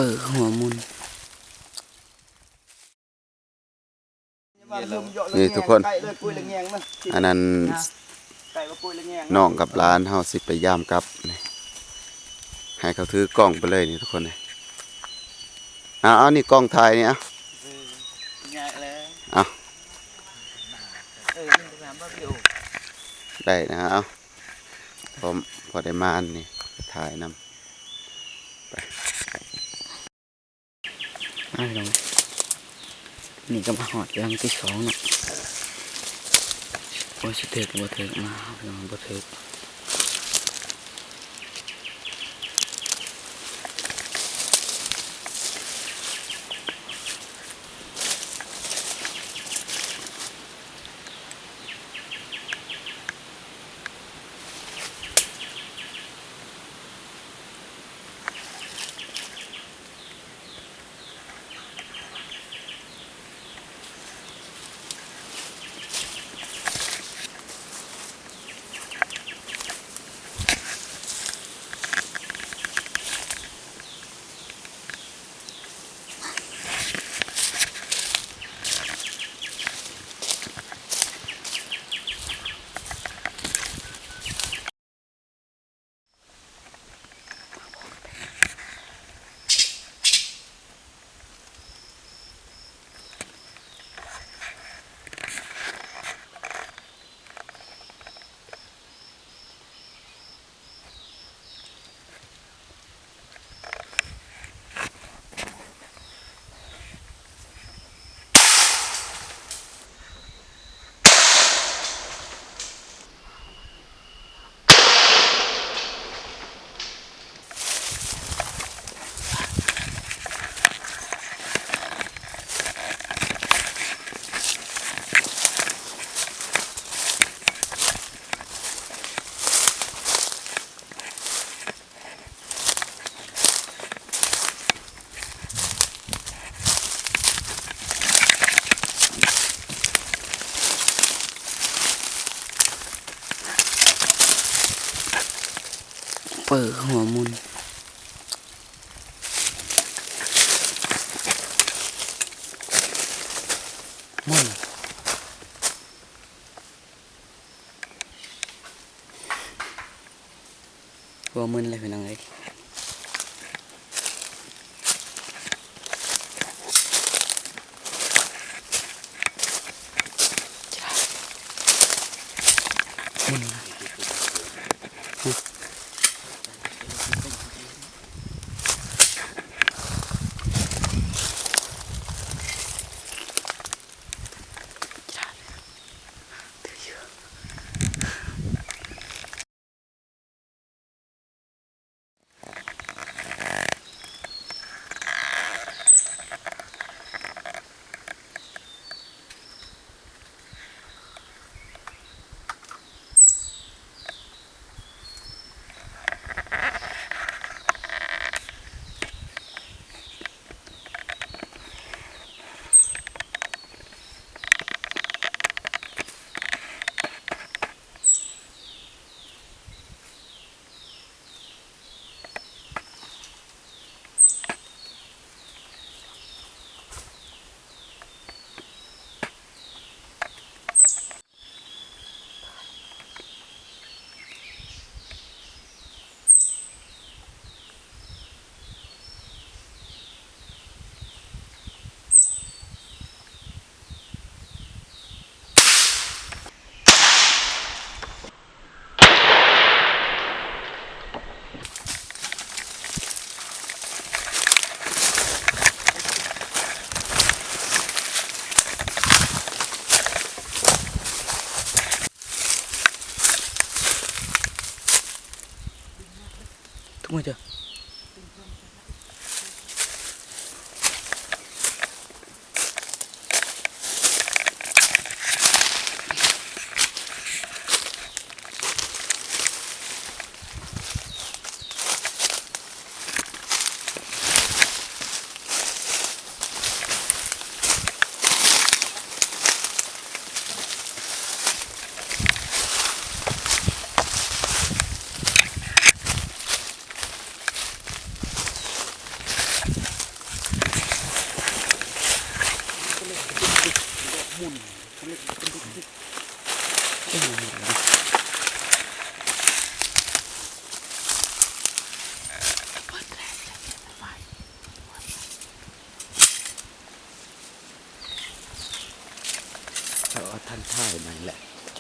ເປີຫົວໝຸ່ນ. ນີ້ທຸກຄົນ ອັນນັ້ນ ນ້ອງກັບຫຼານເຮົາຊິໄປຢາມກັບ ໃຫ້ເຂົາຖືກ້ອງໄປເລີຍນີ້ທຸກຄົນ. ເອົາ ເອົາ ນີ້ກ້ອງຖ່າຍນີ້ ເອົາ ເອີ ຍາກແລ້ວ ເອົາ ເອີ ໄດ້ນະ ເອົາ ພໍ ພໍໄດ້ມາອັນນີ້ ຖ່າຍນຳ ໄປ. ມາພີ່ນ້ອງ ນີ້ກໍມາຮອດຫຼັງທີສອງເນາະ. ໂອ້ຍ ຊິຖືກບໍ່ຖືກ ມາພີ່ນ້ອງ ບໍ່ຖືກ. ເປີຫົວໝຸ່ນ ໝຸ່ນ. ຫົວມຶນເລີຍພີ່ນ້ອງເອີຍ ມຶນ.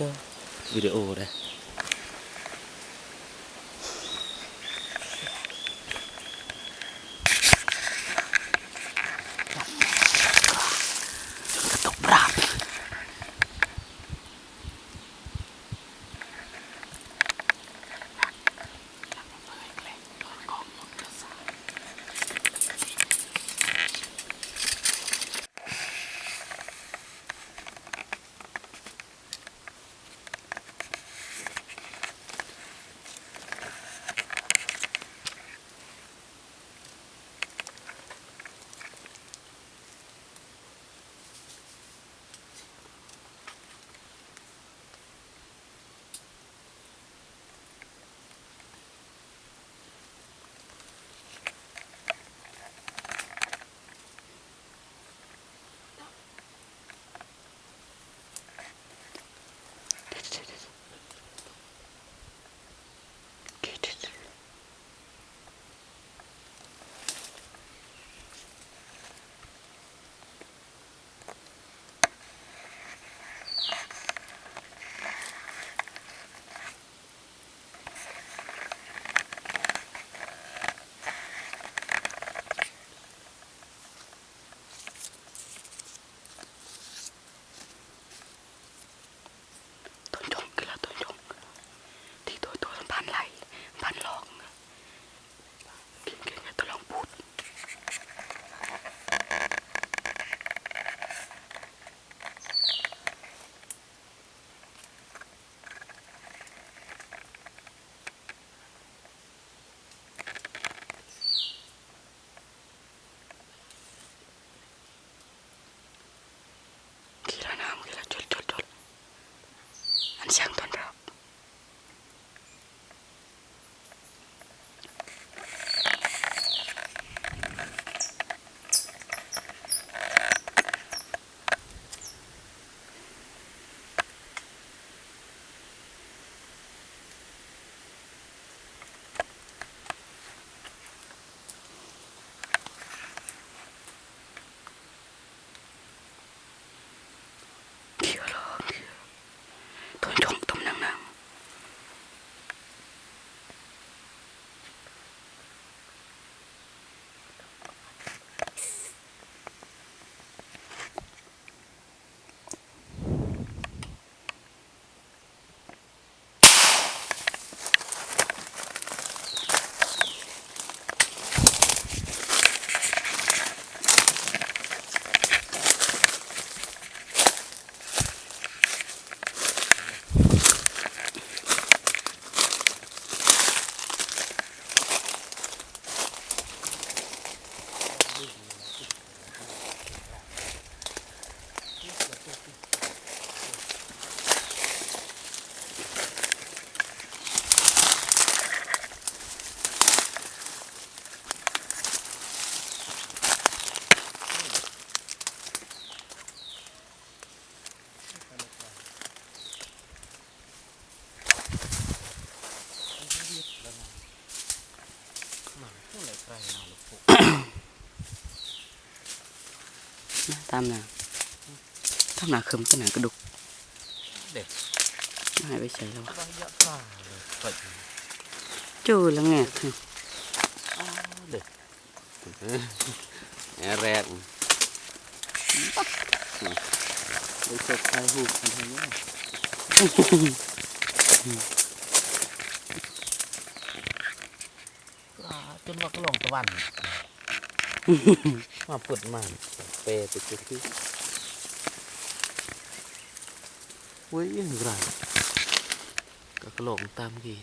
ວິດີໂອເດ້ ຝົນກໍຕົກພຣາບ. ໂຕຈົງກິນລະ ໂຕຈົງ ທີ່ໂຕໂຕສຳພັນໄຫຼ ສຳພັນລອກ ກິນເກັ່ງແລ້ວໂຕລອງປູດ. ກິນລະນ້ຳ ກິນລະ ຈົດ ຈົດ ຈົດ ອັນຊ່າງຕ້ອນຮັບ. ຕາມໜ້າ ຕາມໜ້າເຂີມ ຕາມໜ້າກະດຸກ ເດ້ ຫາຍໄປໃສແລ້ວວະ? ຈູລະແງກ ເດ້. ແອແຣກ ໄດ້ສົບຖ່າຍຮູບກັນເທື່ອ ຈົນວ່າກະຫຼອງຕະວັນ ມາປຶດມາແປໄປເກັບຄື ໂອ້ຍ ກະກະຫຼອງຕາມກີ້.